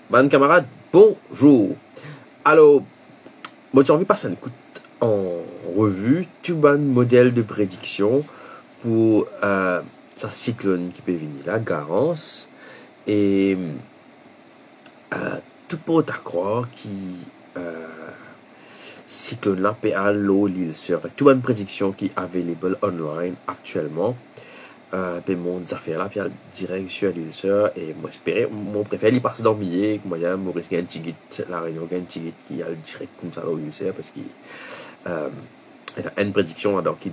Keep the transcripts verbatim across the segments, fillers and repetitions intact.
Bann kamarad, bonzour. Alor, mo ti anvi pas enn kout an revi tou bann model de prediksion pou, eh, sa siklonn ki pe vini la, Garance. E, eh, tou port a krwar ki, eh, siklonn la pe al lor Lil Sir. Anfet, tou bann prediksion ki available online aktielman, eh, pe mont zafer la, pe al direk lor Lil Sir, e mo espere, mo prefer li pas dan milie, kouma dir, Moris gagn tigit, La Rényon gagn tigit, ki al direk koumsa lor Lil Sir, parski, eh, ena enn prediksion ladan ki,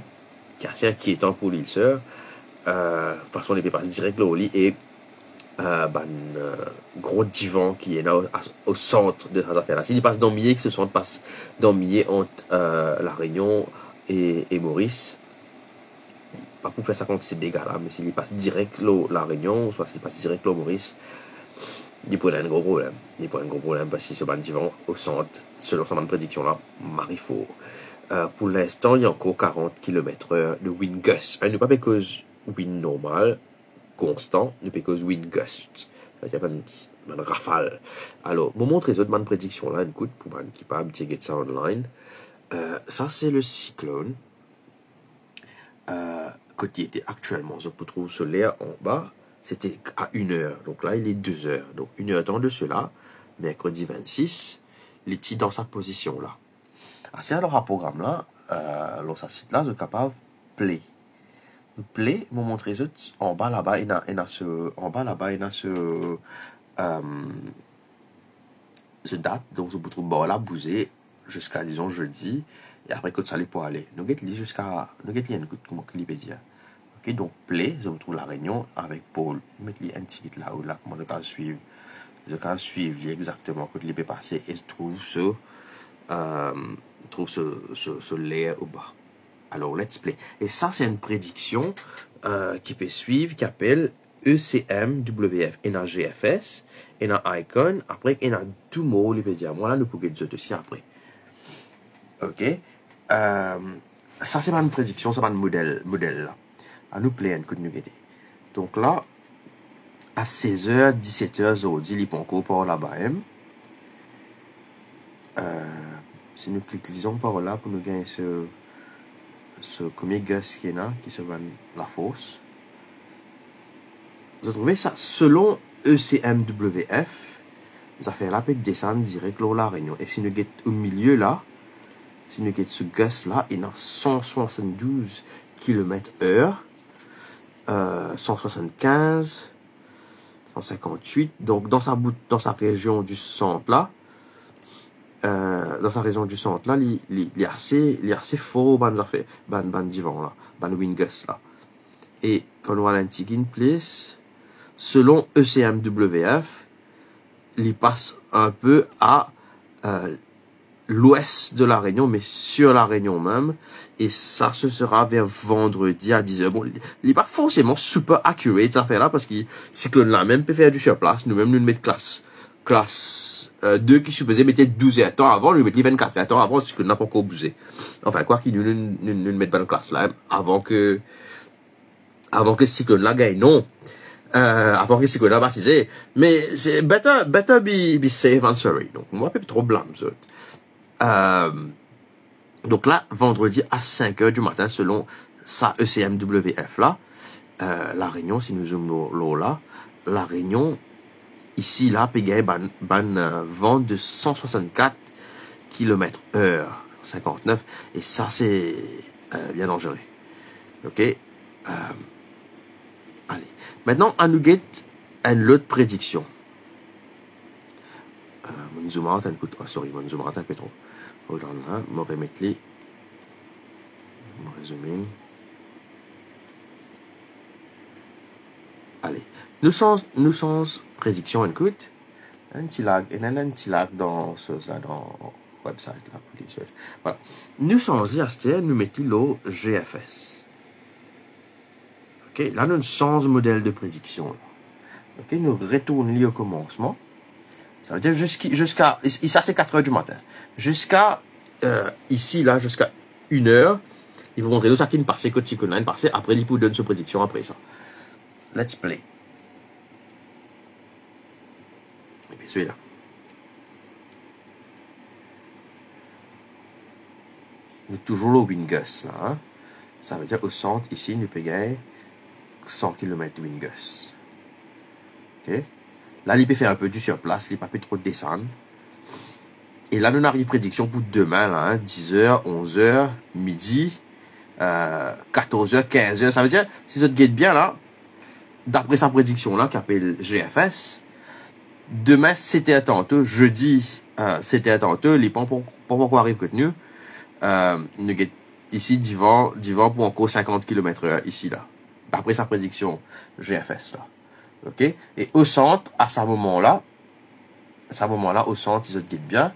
ki ase inkietan pou Lil Sir, eh, fason li pe pas direk lor li, e, eh, bann, eh, gro divan ki ena o, o sant de sa zafer la. Si li pas dan milie, ki so sant pas dan milie ant, eh, La Rényon e, e Moris, pa pou fer sa kantite dega la, me si li pas direk lor La Rényon, ouswa si li pas direk lor Moris, li pou ena enn gro problem. Li pou ena enn gro problem, parski so bann divan o sant, selon sa bann prediksion la, mari for. Eh, pou linstan, li ankor karant kilomet er de wind gust. E nou pa pe koz wind normal, konstan, nou pe koz wind gust. Savedir bann, bann rafal. Alor, mo montre zot bann prediksion la, enn kout, pou bann ki pa abitie get sa online. Eh, sa se le siklonn. Eh, kot li ete aktielman, zot pou trouv so ler anba, sete a une er. Donk la, il est deux heures. Donk, une heure de temps de cela, merkredi vennsis, li ti dan sa pozision la. Aster, lor sa program la, eh, lor sa sit la, zot kapav play. Nou play, mo montre zot anba laba, ena, ena so, anba laba, ena so, eh, so dat, donk zot pou trouv bar la bouze ziska, dizon, zedi, e apre kot sa li pou ale. Nou get li ziska, nou get li enn kout, kouma ki li pe dir. Ok, donk play, zot pou trouv La Rényon avek Paul. Nou met li enn tigit lao la, kouma zot kapav swiv. Zot kapav swiv li exakteman kot li pe pase e trouv so, eh, trouv so, so, so ler oba. Alor, let's play. E sa, se enn prediksion, eh, ki pe swiv, ki apel E C M W F, ena G F S, ena Icon, apre ena tou mo li pe dir. Mwa la, nou pou get zot osi apre. Ok. Eh, sa se bann prediksion, sa bann model, model la. Anou play enn kout nou gete. Donk la, a sez er, diset er zordi, li pankor par laba mem. Eh, si nou klik dizon par la pou nou gagn so, so komie gust ki ena, ki so bann lafors. Zot trouve sa, selon E C M W F, zafer la pe desann direk lor La Rényon. E si nou get o milie la, si nou get so gust la, ena san swasanndouz kilomet er, eh, san swasann-kinz, san sinkant-wit. Donk, dan sa bout, dan sa rezion di sant la, eh, dan sa rezion di sant la, li, li, li ase, li ase for bann zafer, bann, bann divan la, bann wind gust la. E kan nou al enn tigit plis, selon E C M W F, li pas inpe a, eh, lwes de La Rényon, me sir La Rényon mem, e sa, ce sera vers vendredi à dix heures. Bon, li, li pa forseman super accurate, zafer la, parski siklonn la mem pe fer di surplas, nou mem nou met klas, klas, eh, de ki sipoze mete douz er tan avan, nou met li vennkat er tan avan, siklonn la pankor bouze. Anfin, kwaki nou, nou, nou, nou met bann klas la, avan ke avan ke siklonn la gagn non, eh, avan ke siklonn la batize. Me se better, better be, be safe than sorry. Donk, mo pa pe tro blam zot. Eh, donk la, vandredi a sink er di matin, selon sa E C M W F la, eh, La Rényon, si nou zoom lor, lor la, La Rényon, isi la, pe gagn bann, bann, eh, van de san swasannkat kilomet er, sinkant-nef, e sa, se, eh, bien danzere. Ok? Eh, ale. Aster, anou get enn lot prediksion. Eh, mo zoom out enn kout. Oh, sorry, mo zoom out enn pe tro. Hold on, hein, mo remet li. Mo rezoom in. Ale. Nou sanz, nou sanz prediksion enn kout. Enn ti lag, ena enn ti lag dan sa, sa, dan website la, pou li search. Vwala. Nou sanz li aster, nou met li lor G F S. Ok, la nou sanz model de prediksion la. Ok, nou retourn li o komansman. Savedir ziski, ziska, is-, is-, sa se kat er di matin. Ziska, eh, isi la, ziska in er, li pou montre nou sa ki pase, kot siklonn la pase, apre li pou donn so prediksion apre sa. Let's play. Epi swila. Nou touzour lor wind gust la, hein. Savedir o sant isi, nou pe gagn san kilomet wind gust. Ok? La, li pe fer inpe di sirplas, li pa pe tro desann. E la, nou ariv prediksion pou demin la, hein, diz er, onz er, midi, euh, katorz er, kinz er. Savedir, si zot get bien la, dapre sa prediksion la, ki apel G F S, demin set er tanto, zedi, euh, set er tanto, li pa, pa, pa ankor ariv kot nou, euh, nou get isi divan, divan pou ankor sinkant kilomet er isi la, dapre sa prediksion G F S la. Ok? E o sant, a sa moman la, sa moman la, o sant, si zot get bien,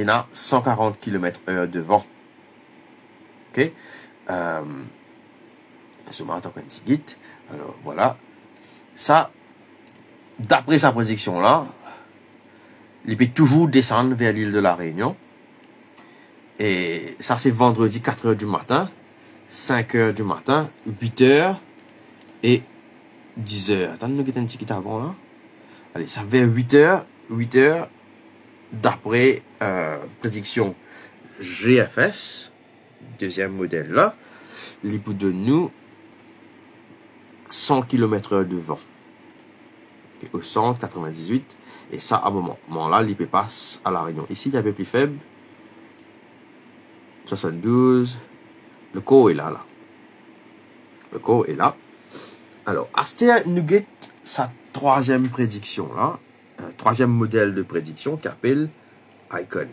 ena san karant kilomet er de van. Ok? Euh, so, mo atann enn tigit. Alor, vwala. Sa, dapre sa prediksion la, li pe touzour desann ver lil de La Réunion. E sa, se vandredi, kat er di matin, sink er di matin, wit er e diz er. Atann, nou get enn tigit avan la. Ale, sa ver wit er, wit er, dapre, euh, prediksion G F S, deziem model la, li pou donn nou san kilomet er de van. Ok, o sant, katrevin-diz-wit. E sa, a moman, moman la, li pe pas a La Réunion. Isi, li inpe pli feb. Swasanndouz. Le kor ena la. Le kor ena la. Alor, aster, nou get sa trwaziem prediksion la, euh, trwaziem model de prediksion ki apel Icon.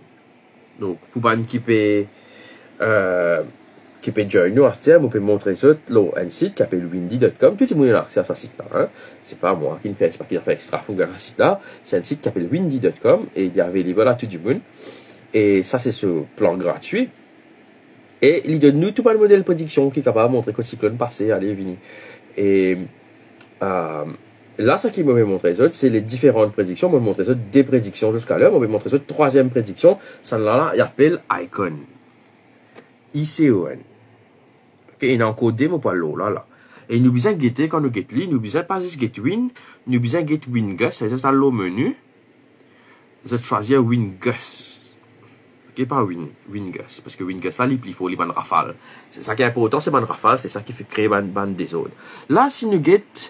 Donk, pou bann ki pe, euh, ki pe join nou aster, mo pe montre zot lor enn sit ki apel windy dot com. Tou dimoun ena akse a sa sit la, hein. Se pa mwa ki fer, se pa ki fer extra pou gagn sa sit la. Se enn sit ki apel windy dot com e li available a tou dimoun. E sa, se so plan gratwi. E li donn nou tou bann model prediksion ki kapav montre kot siklonn pase, ale, vini. E, euh, la, sa ki mo pe montre zot, se le diferan prediksion. Mo montre zot de prediksion ziska ler, mo pe montre zot trwaziem prediksion. Sannla la, li apel Icon. I C O N. Ok, ena ankor de, mo pou al lor la, la. E nou bizin gete, kan nou get li, nou bizin pa zis get wind, nou bizin get wind gust, savedir zot al lor meni, zot swazir wind gust. Ok, pa wind, wind gust, parski wind gust la, li pli for, li bann rafal. Se sa ki inportan, se bann rafal, se sa ki finn kre bann, bann dezord. La, si nou get,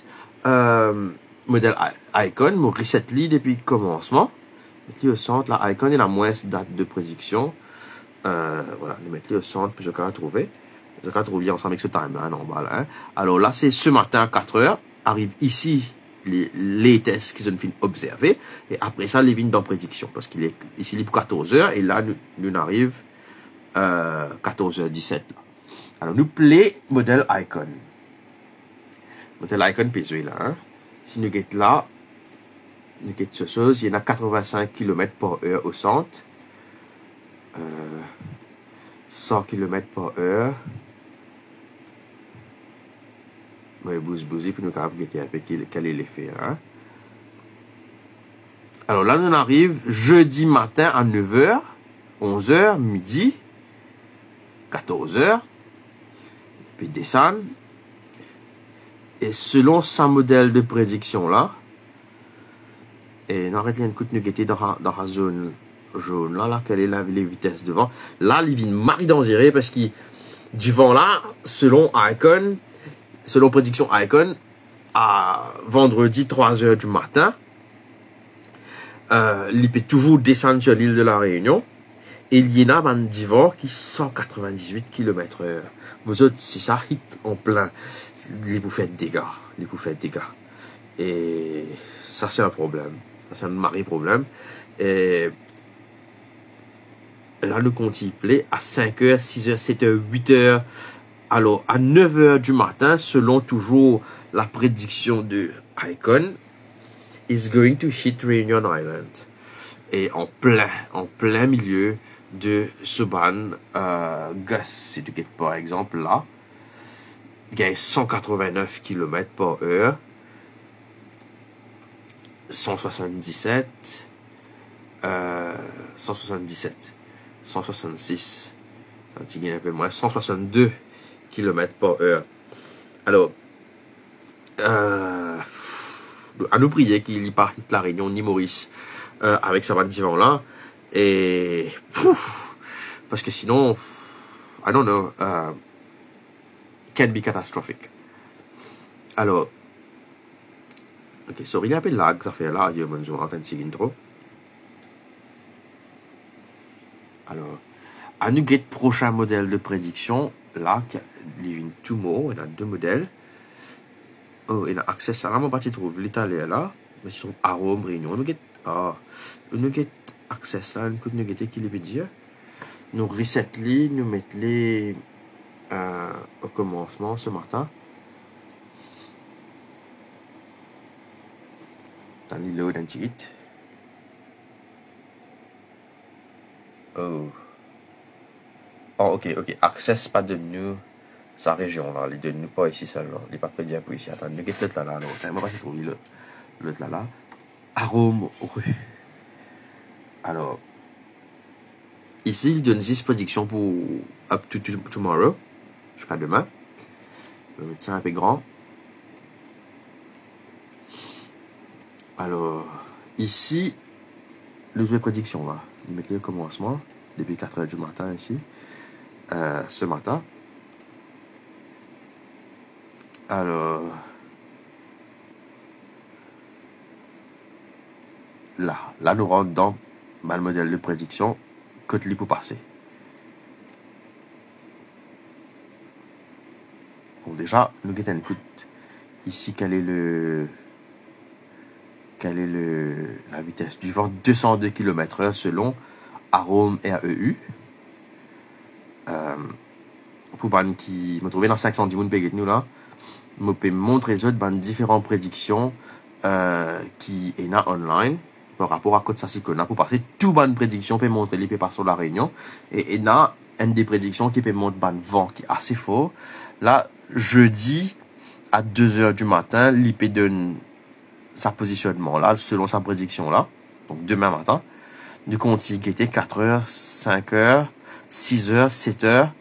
euh, model I-, Icon, mo reset li depi komansman. Met li o sant, la, Icon, ena mwins dat de prediksion. Euh, vwala, nou met li o sant pou zot kapav trouve. Zot kapav trouv li ansam avek so timeline anba la, hein. Alor la, se se matin a kat er, ariv isi, li, latest ki zot finn obzerve, e apre sa, li vinn dan prediksion, parski li, isi, li pou katorz er, e la, nou, nou ariv, euh, katorz er diset la. Alor, nou play model Icon. Model Icon pe zwe la, hein. Si nou get la, nou get so soz, li ena katrevin-sink kilomet par er o sant. Euh, san kilomet par er. Mo bouz, bouz li pou nou kapav gete inpe ki, kel lefe, hein. Alor la, nou ariv zedi matin a nef er, onz er, midi, katorz er, pe desann. E selon sa model de prediksion la, e nou aret li enn kout, nou gete dan sa, dan sa zone zone la, la, kel ena le vites divan. La, li vinn mari danzere parski divan la, selon Icon, selon prediksion Icon, a vandredi trwa er di matin, euh, li pe touzour desann sir lil de La Réunion, e li ena bann divan ki san katrevin-diz-wit kilomet er. Mo dir zot, si sa hit an plin, li pou fer dega, li pou fer dega. E sa, se enn problem. Sa, se enn mari problem. E la, nou kontign play a sink er, sis er, set er, wit er. Alor, a nef er di matin, selon touzour la prediksion de Icon, is going to hit Réunion Island. E an plin, an plin milie de so bann, euh, gust, si to get par exanp la, gagn san katrevin-nef kilomet par er, san swasann-diset, euh, san swasann-diset, san swasann-sis, sa ti gagn inpe mwins, san swasann-de kilomet par er. Alor, euh, anou priye ki li pa hit La Réunion ni Moris, euh, avek sa bann divan la. E, pouf, parski sinon, I don't know, uh, can be catastrophic. Alor, ok, sorry, li enpe lag zafer la, ayo, mo zwenn antann tigit tro. Alor, anou get prosin model de prediksion la, ki, li vinn tou mor, ena de model. Oh, ena Access la, mo pa ti trouv li taler la, me si trouv Arom Reunion, nou get, ah, nou get Access la, enn kout nou gete ki li pe dir. Nou reset li, nou met li, euh, au commencement ce matin. Tann li load enn tigit. Oh. Oh, ok, ok. Access pa donn nou sa rezion la. Li donn nou par isi selman. Li pa pe dir pou isi. Atann, nou get lot la la. Alor, sa, mo pa ti trouv li lot, lot la la. Arom Ru. Alor, isi, li donn zis prediksion pou up to, to tomorrow. Ziska demin. Mo met sa enpe gran. Alor, isi, nou trouv prediksion la. Nou met li au commencement, depuis quatre heures du matin isi, euh, ce matin. Alor, la, la nou rant dan bann model de prediksion, kot li pou pase. Bon, deza, nou get enn kout isi, quel est le, quel est le, la vitesse du vent, deux cent deux kilomètres heure selon Arom R E U. Euh, pou bann ki, mo trouve ena sink san dimoun pe get nou la. Mo pe montre zot bann diferan prediksion, euh, ki ena online par rapor a kot sa siklonn la pou pase. Tou bann prediksion pe montre li pe pas lor La Reunion. E ena enn de prediksion ki pe mont bann van ki ase for. La, zedi, a deux heures du matin, li pe donn sa pozisionnman la, selon sa prediksion la. Donk, demin matin, nou kontign gete quatre heures, cinq heures, six heures, sept heures,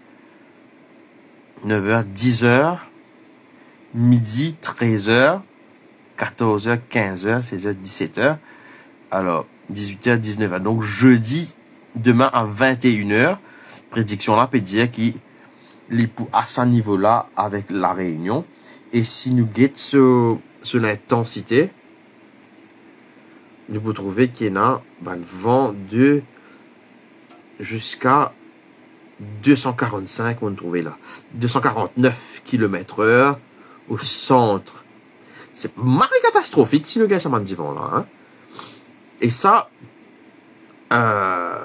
neuf heures, dix heures, midi, treize heures, quatorze heures, quinze heures, seize heures, dix-sept heures. Alor, dix-huit heures, dix-neuf heures. Donk, zedi, demin a vingt et une heures, prediksion la pe dir ki li pou a sa nivo la avek La Reunion. E si nou get so, so lintansite, nou pou trouve ki ena bann van de ziska deux cent quarante-cinq, mo trouve la. Deux cent quarante-neuf kilomètres heure au centre. Se mari katastrofik si nou gagn sa bann divan la, hein. E sa, euh,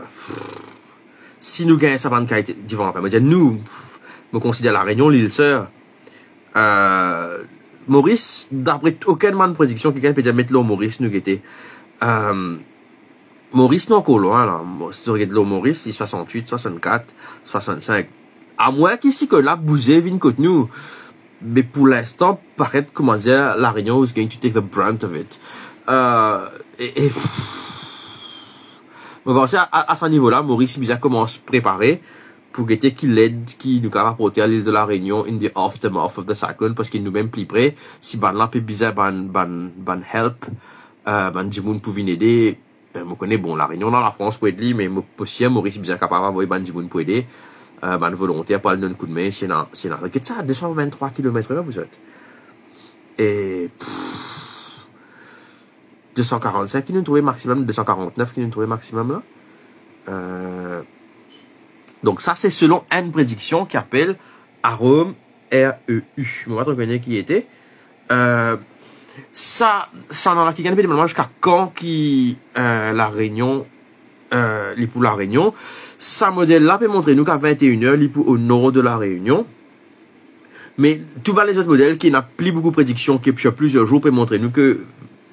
si nou gagn sa bann kalite divan la, mo dir nou, mo konsider La Reunion, lil ser, euh, Moris, dapre okenn bann prediksion, kikenn pe dir met lor Moris, nou gete. Euh, Moris, nou ankor lwin la. Mo, si nou regarde lor Moris, li swasannwit, swasannkat, swasannsenk. Amwin ki siklonn la bouze vinn kot nou. Me pou linstan, paret koumadir La Reunion is going to take the brunt of it. Euh, e, e, mo panse a, a, a sa nivo la, Moris bizin koumans prepare pou gete ki led ki nou kapav aporte a lil de La Reunion in the aftermath of the cyclone, parski nou mem pli pre, si bann la pe bizin bann, bann, bann help, euh, bann dimoun pou vinn ede, euh, mo kone, bon, La Reunion ena Lafrans pou ed li, me mo, mo sir Moris bizin kapav avoy bann dimoun pou ede, euh, bann volonter pou al donn koudme, si ena, si ena. Get sa, deux cent vingt-trois kilomètres heure, vous êtes. E, pff, deux cent quarante-cinq ki nou trouve maximum, deux cent quarante-neuf ki nou trouve maximum la. Euh, donk sa, se selon enn prediksion ki apel Arom R E U. Mo pa tro kone ki ete. Euh, sa, sa ena la kikenn pe demann mwa ziska kan ki, euh, La Reunion, euh, li pou La Reunion. Sa model la pe montre nou ki a vingt et une heures, li pou o nor de La Reunion. Me tou bann lezot model ki ena pli boukou prediksion ki plizier zour pe montre nou ki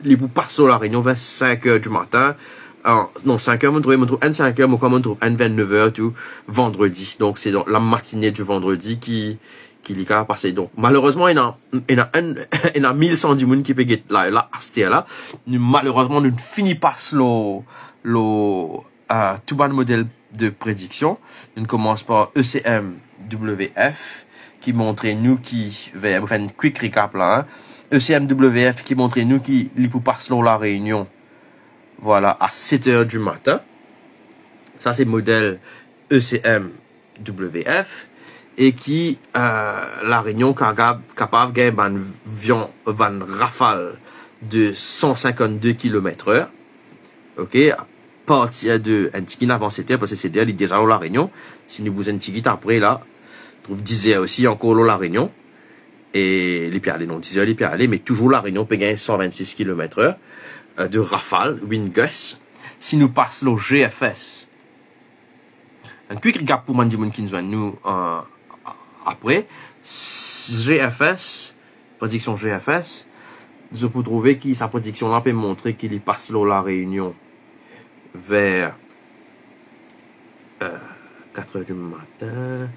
li pou pas lor La Reunion vers cinq heures du matin. Euh, non, cinq heures, mo trouve, mo trouve enn cinq heures, mo krwar mo trouve enn vers neuf heures tou, vandredi. Donk, se dan la matinée du vendredi ki, ki li kapav pase. Donk, malerezman, ena, ena enn, ena mil san dimoun ki pe get live la, aster la. Nou, malerezman, nou fini pas lor, lor, euh, tou bann model de prediksion. Nou koumans par E C M W F, ki montre nou ki, ver, mo fer enn quick recap la, hein. E C M W F ki montre nou ki li pou pas lor La Reunion, vwala, a sept heures du matin. Sa, se model E C M W F. e ki, eh, La Réunion kapav, kapav gagn bann vyan, bann rafal de san sinkant-de kilomet er. Ok, apartir de enn tigit avan set er, parski set er li deza lor La Réunion. Si nou bouz enn tigit apre la, trouv diz er osi ankor lor La Réunion. E li pe ale, non, diz er li pe ale, me touzour La Réunion pe gagn san vennsis kilomet er, eh, de rafal, wind gust. Si nou pas lor G F S, enn quick recap pou bann dimoun ki zwenn nou, eh, apre. G F S, prediksion G F S, zot pou trouve ki sa prediksion la pe montre ki li pas lor La Réunion ver, eh, kat er di matin.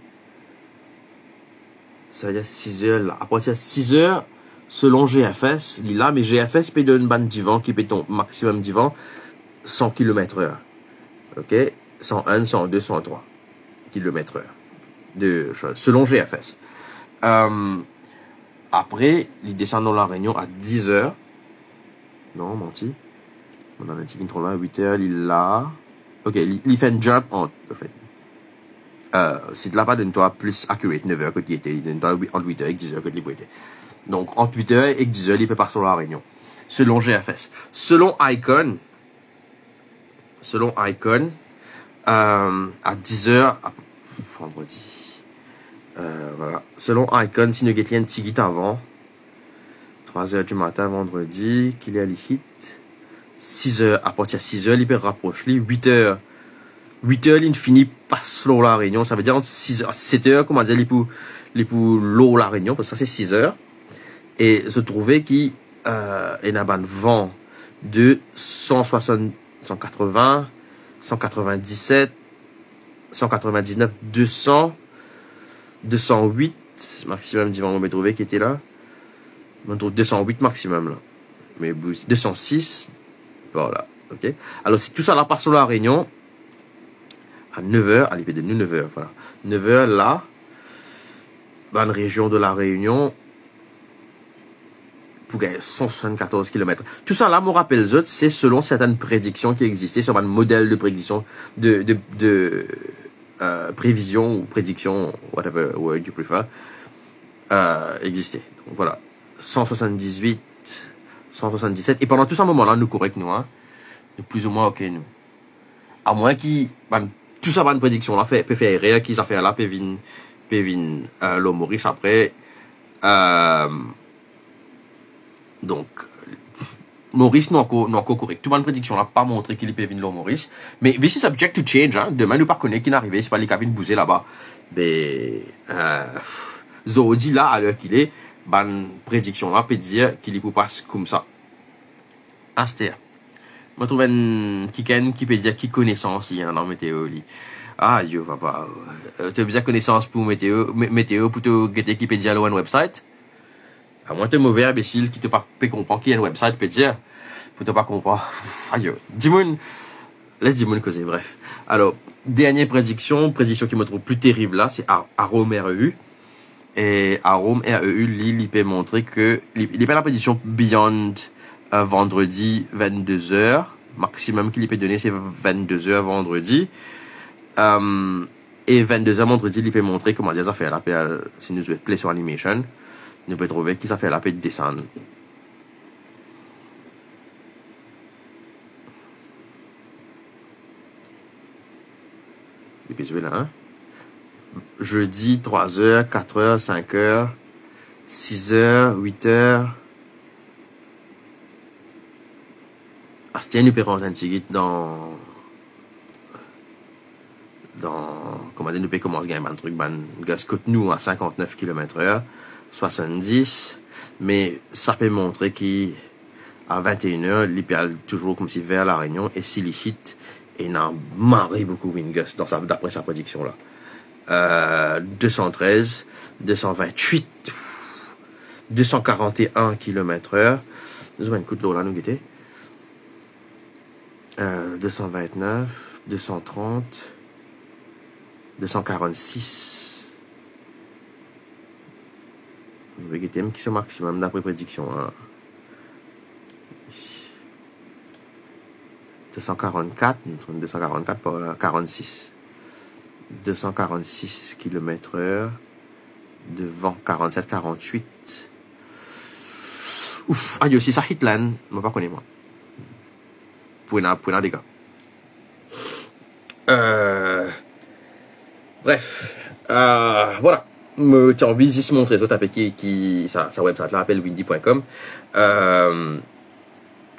Savedir siz er la. Apartir siz er, selon G F S, li la, me G F S pe donn bann divan ki pe tonbe, maximum divan, san kilomet er. Ok? San enn, san de, san trwa kilomet er de, selon G F S. Eh, apre, li desann lor La Réunion a diz er. Non, manti. Mo ena enn tigit tro lwin, wit er, li la. Ok, li, li fer enn jump ant, anfet. Eh, sit la pa donn twa plis accurate nef er kot li ete, li donn twa wi-, ant wit er ek diz er kot li pou ete. Donk, ant wit er ek diz er, li pe pas lor La Réunion. Selon G F S. Selon Icon, selon Icon, eh, a diz er, a, vandredi. Eh, vwala. Selon Icon, si nou get li enn tigit avan, trwa er di matin, vandredi, kiler li hit? Siz er, apartir siz er, li pe rapros li, wit er. Wit er, li fini pas lor La Réunion, savedir ant siz er, set er, koumadir, li pou, li pou lor La Réunion, parski sa se siz er. E zot trouve ki, eh, ena bann van de san swasant, san katrevin, san katrevin-diset, san katrevin-diznef, de san, de san wit, maximum divan mo pe trouve ki ete la. Mo trouv de san wit maximum la. Me bouz, de san sis, par la. Ok? Alor, si tou sa la pas lor La Réunion, a nef er, ale, pe donn nou nef er, vwala. Nef er la, bann rezion de La Réunion pou gagn san swasannkatorz kilomet. Tou sa la, mo rapel zot, se selon sertenn prediksion ki existe, sertenn model de prediksion, de, de, de, eh, previzion ou prediksion, whatever word you prefer, eh, existe. Donk, vwala. San swasanndizwit, san swasanndizet. E pandan tou sa moman la, nou korek, nou, hein. Nou plizoumwin ok, nou. Amwin ki bann, tou sa bann prediksion la fer, pe fer erer, ki zafer la pe vinn, pe vinn, eh, lor Moris apre. Eh, donk, Moris, nou ankor, nou ankor korek. Tou bann prediksion la pa montre ki li pe vinn lor Moris. Me this is subject to change, hein. Demin, nou pa kone ki inn arive, si pa li kapav vinn bouze laba. Me, eh, zordi la, aler ki le, bann prediksion la pe dir ki li pou pas koumsa. Aster, mo trouv enn kikenn ki pe dir ki konesans li ena dan meteo li. Ayo, papa. Eh, to bizin konesans pou meteo, me-, meteo pou to gete ki pe dir lor enn website? Amwin to move inbesil ki to pa pe konpran ki enn website pe dir, pou to pa konpran. Ayo. Dimoun, les dimoun koze, bref. Alor, dernie prediksion, prediksion ki mo trouv pli terib la, se A-, Arome R E U. E Arome R E U, li, li pe montre ke li, li pena prediksion beyond, eh, vandredi vennde er. Maximum ki li pe done, se vennde er vandredi. Eh, e vennde er vandredi, li pe montre, koumadir, zafer la pe al, si nou zwe play sur animation, nou pe trouve ki zafer la pe desann. Li pe zwe la, hein? Zedi, trwa er, kat er, sink er, sis er, wit er. Aster nou pe rant enn tigit dan, dan, koumadir, nou pe koumans gagn bann trik, bann gust kot nou a sinkantnef kilomet er, swasanndis, me sa pe montre ki a vinte et une er, li pe al touzour koumsi ver La Réunion, e si li hit, ena mari boukou wind gust dan sa, dapre sa prediksion la. Eh, de san trez, de san vintwit, de san karant-e-enn kilomet er. Nou zwenn kout lor la, nou gete. Eh, de san vintnef, de san trant, de san karannsis. Nou pe gete ki so maximum dapre prediksion la. De san karannkat, nou trouv de san karannkat par karannsis. Deux cent quarante-six kilomètre heure, devan quarante-sept, quarante-huit. Ouf, ayo, si sa hit la, mo pa kone mwa. Pou ena, pou ena dega. Euh, bref, euh, vwala. Mo ti anvi zis montre zot inpe ki, ki sa, sa website la apel windy point com. Euh,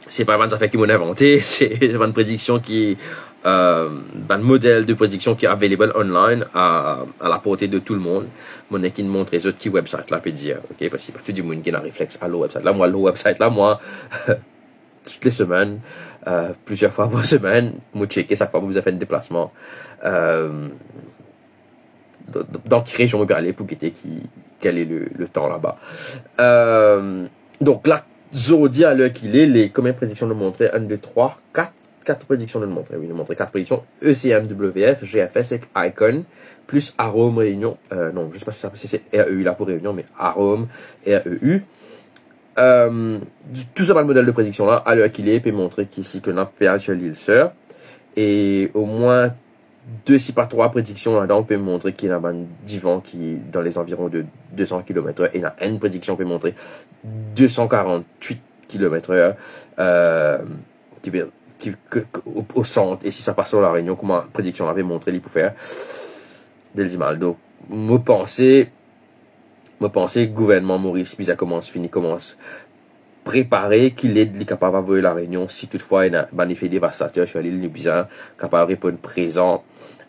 se pa bann zafer ki mo invante, se bann prediksion ki, euh, bann model de prediksion ki available online, a, a la porte de tou le mond. Mo nek inn montre zot ki website la pe dir, ok? Parski pa tou dimoun ki ena reflex al lor website la. Mwa, lor website la, mwa, tou le semenn, euh, plizier fwa par semenn, mo tcheke sak fwa mo bizin fer enn deplasman. Euh, dan, dan ki rezion mo pe ale pou gete ki, quel est le, le temps là-bas. Euh, donk la, zordi, a ler ki le, le, konbien prediksion nou montre? Enn, de, trwa, kat, kat prediksion nou montre, wi, nou montre kat prediksion, E C M W F, G F S ek Icon, plis Arome Réunion, euh, non, je sais pas si, si se R E U la pou Réunion, me Arome, R E U. Euh, tou sa bann model de prediksion la, a ler ki le, pe montre ki siklonn la pe al sir Lil Sir. E omwin de, si pa trwa prediksion ladan, pe montre ki ena bann divan ki dan lezanviron de deux cents kilomètre heure. Ena enn prediksion pe montre deux cent quarante-huit kilomètre heure, euh, ki pe, ki, ke, ke, o, o sant, e si sa pas lor La Réunion, kouma prediksion la pe montre li pou fer, bel dimal. Donk, mo panse, mo panse gouvernman Moris bizin koumans, fini koumans prepare ki led li kapav avoy La Réunion si toutfwa ena bann efe devastater sir lil, nou bizin kapav reponn prezan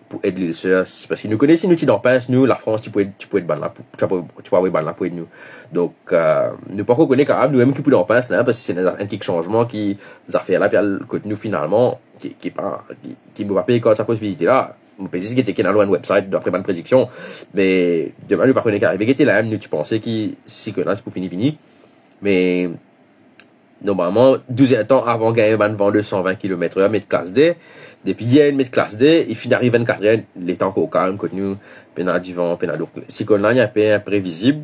pou ed Lil Sir, parski nou kone si nou ti dan pins, nou, Lafrans, ti pou ed, ti pou ed bann la, pou, ti pou, ti pou avoy bann la pou ed nou. Donk, euh, nou pankor kone kapav, nou mem ki pou dan pins la, parski se enn, enn kik sanzman ki zafer la, pe al kot nou finalman, ki, ki pa, ki, ki mo pa pe ekart sa posibilite la. Mo pe zis gete ki ena lor enn website, dapre bann prediksion. Me demin, nou pa kone ki arive. Gete la mem, nou ti panse ki siklonn la ti pou fini vini. Me normalman, douz er tan avan gagn bann van de san vin kilomètre er, met klas de. Depi yer, met klas de, li finn ariv vinn-kat er, letan ankor kalm, kot nou, pena divan, pena. Donk, siklonn la, li inpe inprevizib.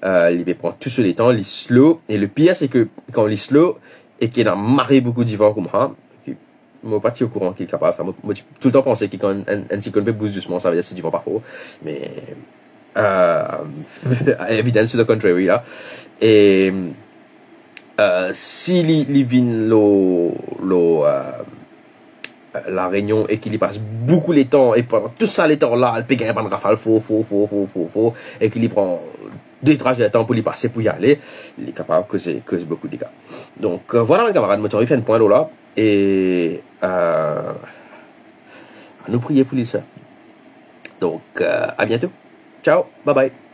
Euh, li pe pran tou so letan, li slow. E le pir, se ke kan li slow, e ki ena mare boukou divan koumsa, ki, mo pa ti okouran ki li kapav sa. Mo, mo ti toultan panse ki kan enn, enn siklonn pe bouz dousman, savedir so divan pa for. Me, euh, evidence to the contrary la. E, euh, si li, li vinn lor, lor, euh, La Réunion e ki li pas boukou letan, e pandan tou sa letan la, li pe gagn bann rafal for, for, for, for, for, for, e ki li pran de, trwa er letan pou li pase, pou li ale, li kapav koze, koz boukou dega. Donk, euh, vwala, bann kamarad, mo ti anvi fer enn pwin lor la, e, euh, anou priye pou Lil Sir. Donk, euh, à bientôt. Ciao, bye bye.